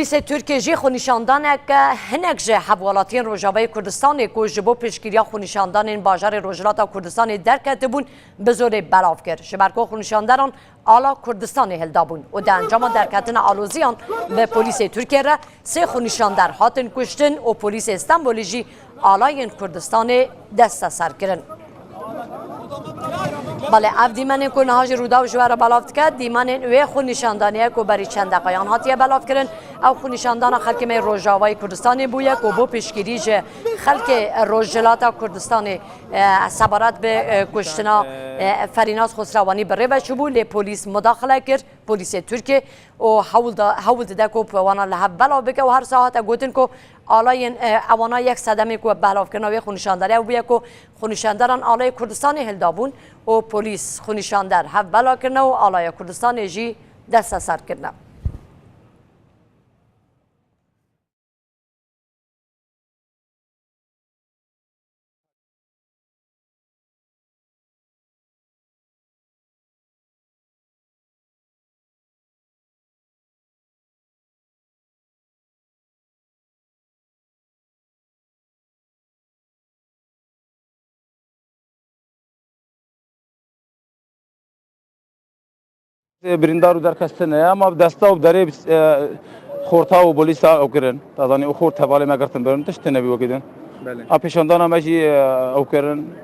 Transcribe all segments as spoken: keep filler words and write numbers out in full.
Polîsê Tirkiyê jî xwenîşandaneke hinek ji hevwelatiyên Rojavayê Kurdistanê ku ji bo piştgiriya xwenîşandanên bajarê Rojhilata Kurdistanê derketibûn, bi zorê belav kir. Ji ber ku xwenîşanderan ala Kurdistanê hildabûn û di encama derketina aloziyan bi polîsê Tirkiyê re sê xwenîşander hatin kuştin û polîsê Stenbolê jî alayên Kurdistanê desteser kirin. Belê ev dîmenên ku niha jî Rûdaw ji we re belav dike, dîmenên wê xwenîşandanê ye ku berî çend deqayan hatiye belavkirin. Ew xwenîşandana xelkê me yê Rojavayê Kurdistanê bûye ku bo piştgirî ji xelkê Rojhilata Kurdistanê, e, sebaret bi, e, kuştina, e, Ferînaz Xosrewanî bi rê ve çûbû, lê polîs mudaxile kir, polîsê Tirkiyê û hewl da, hewl dide ku bi wana li hev belav bike û her wiha hate gotin ku alayên, e, ewana yek sedemê ku belavkirina wê xwenîşandarê ew bûye ku xwenîşandaran alayê Kurdistanê hildabûn û polîs xwenîşander hev bela kirine û alaya Kurdistanê jî desteser kirine. Birîndar û derkestin e, ama bi desta û bi derê, e, xorta û bolîsa ew kirin. Te zanî, û xort hevalê me girtin birin, tişt tune bî wekî din. Belê. A pêşandana me jî, e, ew kirin,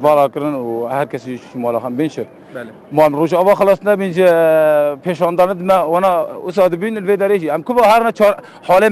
vala kirin û her kesî ji mala xwe bin şir. Belê. Ma em Rojava xilas nebîn ji, e, pêşandanê me wana wisa dibîn li vê derê jî. Em kuba her ne çar halê me